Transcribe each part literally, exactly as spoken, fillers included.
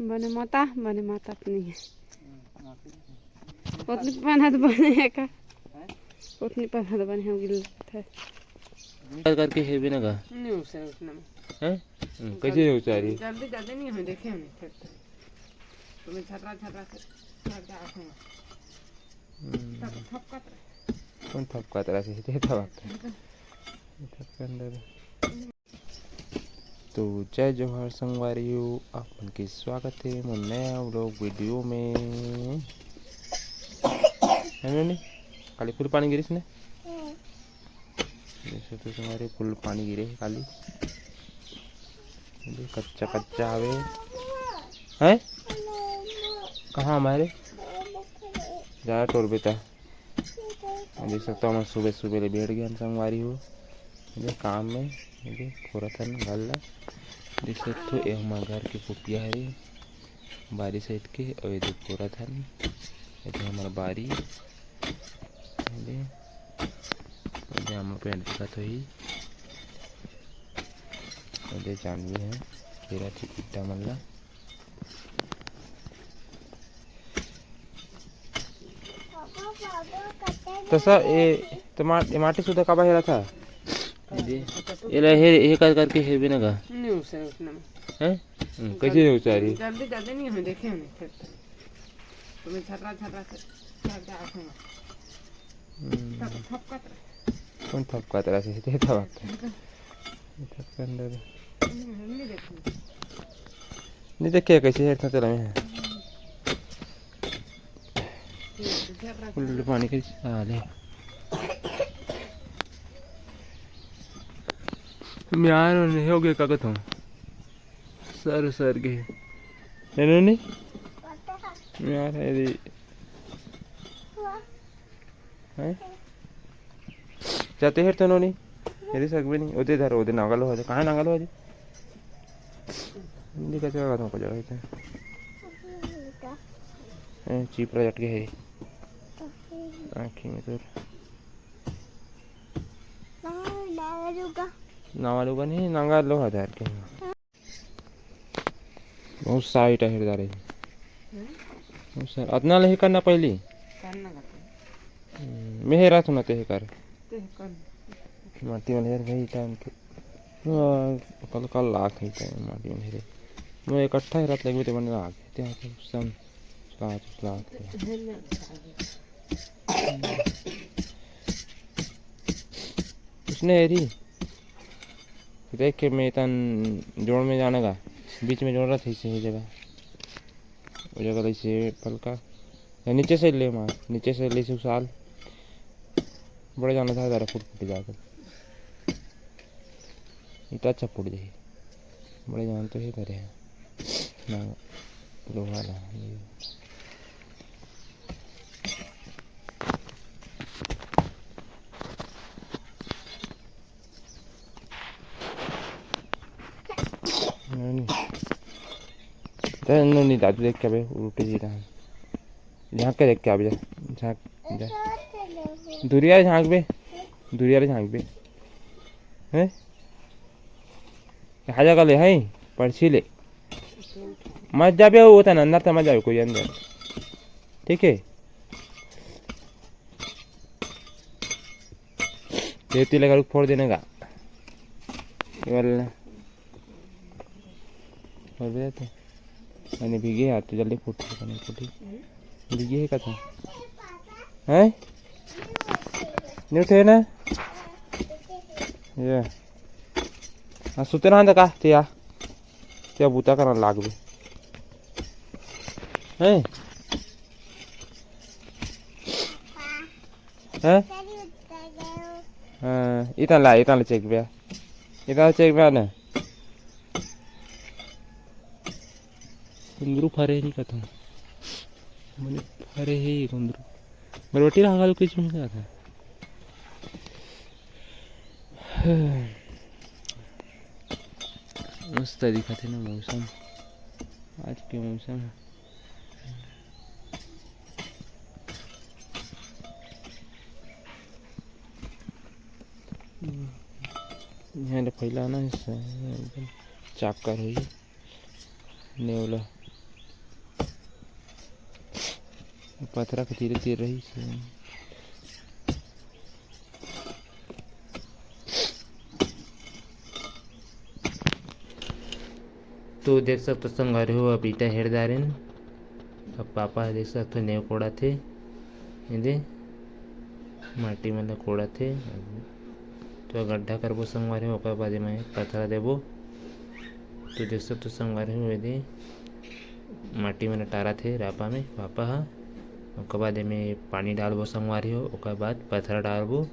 बने माता, बने माता अपनी है। उतनी पहना तो बने है का? उतनी पहना तो बने है, गिल है। कर करके हेबे ना का? नहीं, उसे उतना में। हैं? हम्म, कैसे उचारी? जल्दी, जल्दी नहीं हमें देखे हमने, ठीक, ठीक। तुम्हें छर्रा, छर्रा से, छर्रा आँखें। हम्म। तब थपकत रहे। कौन थपकत रहे? ये तो बात है। थपकन दे। तो जय जोहार संगवारी हो, आप मन के स्वागत है मोर नया vlog video में। है ना नी? काली फुल पानी गिरिस ने? हम्म। जैसे तो संगवारी फुल पानी गिरे हे काली। ये कच्चा कच्चा हवे। हैं? कहाँ हमारे? जा तोर बेटा। देख सकथव, हमन सुबह सुबह ले बैठ गेन संगवारी हो, ये काम में, ये फोरत हन घर ला। देख सकथव, ये हमर घर के कुपिया हरे, बारी side के, अउ ये दे फोरत हन, ये दे हमर बारी, ये दे, ये दे हमर पेड़ दिखत होही, ये दे जानवी है, केरा के ईटा मन ला। तो सर, ये, तो मा-, ये माटी सुद्धा काबर हेरा था? जी। ये ला हे, हे कर करके हेरबे ना का? नहीं, उसे उतना में। हैं? हम्म, कैसे नहीं उचारी? जल्दी, जल्दी नहीं हमें देखे हमने, ठीक, ठीक। तुम्हें छर्रा, छर्रा से, छर्रा आँखें। हम्म। तब थपकत रहे। कौन थपकत रहे? ये तो बात है। ये थपकन दे दे। नहीं देखे। नहीं देखे, कैसे हेरता तेरा में है। फुल पानी के साले। म्यार नहीं हो गए, का कहता हूँ? सर, सर के। है ना नहीं? म्यार है रे। हैं? जाते हेर तो नोनी। हेरी सकबे नहीं। ओदे धर, ओदे नांगल हो जाए। कहाँ नांगल हो जाए? हिंदी का जगह तो जगह है। हैं, चीपरा जट के है। आँखी में तोर। नांगल होगा। नांगल होगा नहीं, नांगल लोहा धर के। बहुत साइट आहे दारे। हम्म। बहुत साइट। अतना ले ही करना पहली। करना का तो। हम्म, मैं हेरा सुना ते कर। ते कर। माटी वाले यार भाई टाइम के। हाँ, कल, कल लाख ही टाइम माटी वाले रे। मैं इकट्ठा ही रात लगबे ते बने लाख। ते आते सम, लाख, लाख। उसने हेरी। देख के मैं तन जोड़ में जाने का, बीच में जोड़ रहा था इसे, ये जगह, वो जगह था इसे पलका, या नीचे से ले मार, नीचे से ले से उसाल, बड़े जाना था ज़रा फुट फुट जाकर, इतना अच्छा फुट जाए, बड़े जान तो ही करे हैं ना, लोहा ला, ये। नहीं। जा, नहीं, नहीं, दादू देख के अबे, उल्टे जी रहा है। झांक के देख के अबे, जा, झांक, जा। दुरिया झांक बे, दुरिया झांक बे। हैं? कहाँ जगह ले, हैं? पर्ची ले। मत जाबे, वो था ना, अंदर था, मत जाबे कोई अंदर। ठीक है? ये तिले का रुख फोड़ देने का। ये वाला। और भी जाते। मैंने भीगे हाथ तो जल्दी फूट, फूटी। भीगे है कथा। हैं? नहीं उठे ना? ये। हाँ, सुते रहा था का? ते आ। ते बूता करना लाग भी। हैं? हैं? हाँ, इतना ला, इतना ला चेक बे। इतना चेक बे ना। कुंदरू फरे नहीं कहता हूँ। मैंने फरे है ये कुंदरू। बरबटी रहा गाल कुछ नहीं कहता। मस्त दिखत हे ना मौसम, आज के मौसम। यहाँ ले फैलाना है, एकदम चाकर होई नेवला। पथरा के तीरे तीर रहिस हे। तो देख सकथो संगवारी हो, अब ईटा हेर डारेन। अब पापा ह देख सकथो नेव कोड़ाथे, एदे माटी मन ल कोड़ाथे। तो गड्ढा करबो संगवारी हो, ओकर बाद एमा पथरा देबो। तो देख सकथो संगवारी हो, एदे माटी मन ल टारथे रापा में पापा ह। ओकर बाद एमे पानी डालबो संगवारी हो, ओकर बाद पथरा डालबो।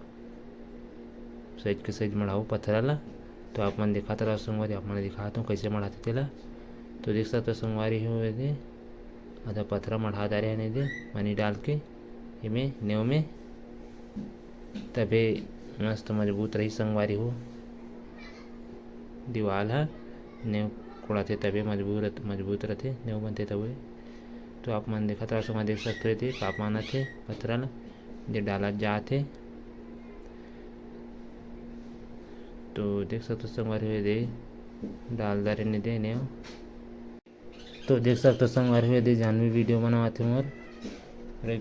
सहेज के सहेज मढ़ाबो पथरा ला। तो आप मन दिखात रहो संगवारी, आप मन दिखात हूँ कैसे मढ़ाथे तेला। तो देख सकथो संगवारी हो, एदे आधा पथरा मढ़ा डारे हन एदे पानी डाल के एमे नेव में, तभे मस्त मजबूत रही संगवारी हो। दीवाल ह नेव कोड़ाथे तभे मजबूत, मजबूत रथे, नेव बनथे तभे। तो आप मन देखत रहो संगवारी, देख सकथो एदे पापा आनथे पथरा ला, जे डालत जात हे। तो देख सकथो संगवारी हो, एदे डाल डारे ने दे नेव। तो देख सकथो संगवारी हो, एदे जानवी वीडियो बनावत हे मोर। अरे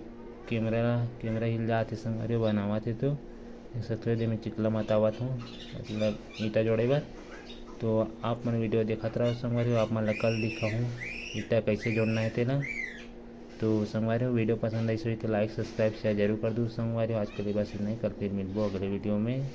कैमरा, कैमरा हिल जात हे संगवारी हो, बनावत हे तो देख सकथो एदे मैं चिकला मतावत हूँ, मतलब ईटा जोड़े बर। तो आप मन वीडियो देखत रहो संगवारी हो, आप मन ला कल दिखाहूँ ईटा कैसे जोड़ना हे तेला। तो संगवारी हो, वीडियो पसंद आइस होही तो like, subscribe, share जरूर कर दू संगवारी हो। आज के लिए बस इतना ही, कल फिर मिलबो अगले वीडियो में।